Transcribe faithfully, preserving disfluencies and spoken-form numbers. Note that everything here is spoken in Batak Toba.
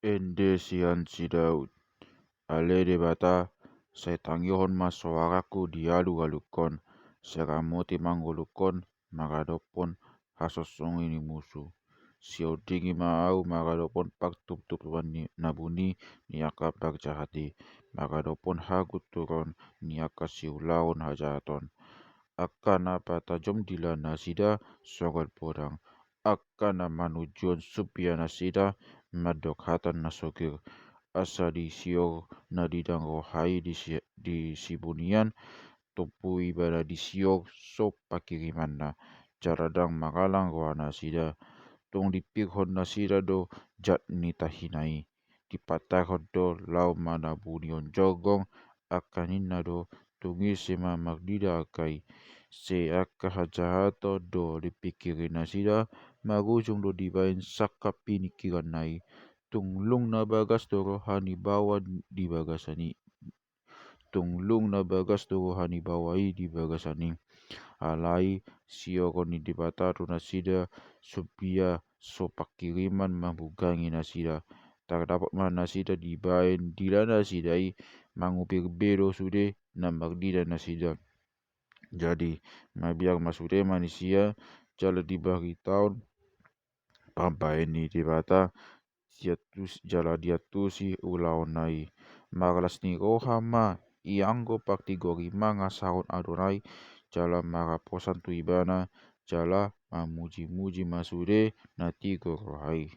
Ende sian si Daud. Ale Debata, sai tangihon ma soarangku di alualungkon, sai ramoti ma ngolungkon mangadophon hasongsangi ni musu. Siondingi ma ahu mangadophon partuptupan ni na buni ni angka parjahat i, mangadophon hagunturon ni angka siulaon hajahaton. Angka na patajom dila nasida songon podang, angka na manujuhon sumpia nasida mandok hata na sogir. Asa disior na didang roha i di si-, di sibunian, tompu ibana disior so pangkirimanna, jala ndang mangalang roha nasida. Tung dipirhon nasida do jat ni tahina i. Dipatakhon do laho manabunihon jorgong, angka ninna do, tung ise ma marnida angka i. Sai angka hajahaton do dipingkiri nasida, marujung do dibaen sangkap pingkiranna i. Tung lung na bagas do roha ni baoa di bagasan i. Tung lung na bagas do roha ni baoa i di bagasan i. Alai sioron ni Debata do nasida, sumpia so pangkiriman mambugangi nasida. Tardapot ma nasida dibaen dila nasida i, mangubir be do sude na marnida nasida. Jadi, mabiar ma sude manisia, jala dibaritahon pambaen ni Debata, diantus-, jala diantusi ulaonna i. Marlas ni roha ma i anggo partigor i mangasahon Adonai, jala marhaposan tu ibana, jala mamujimuji ma sude na tigor roha i.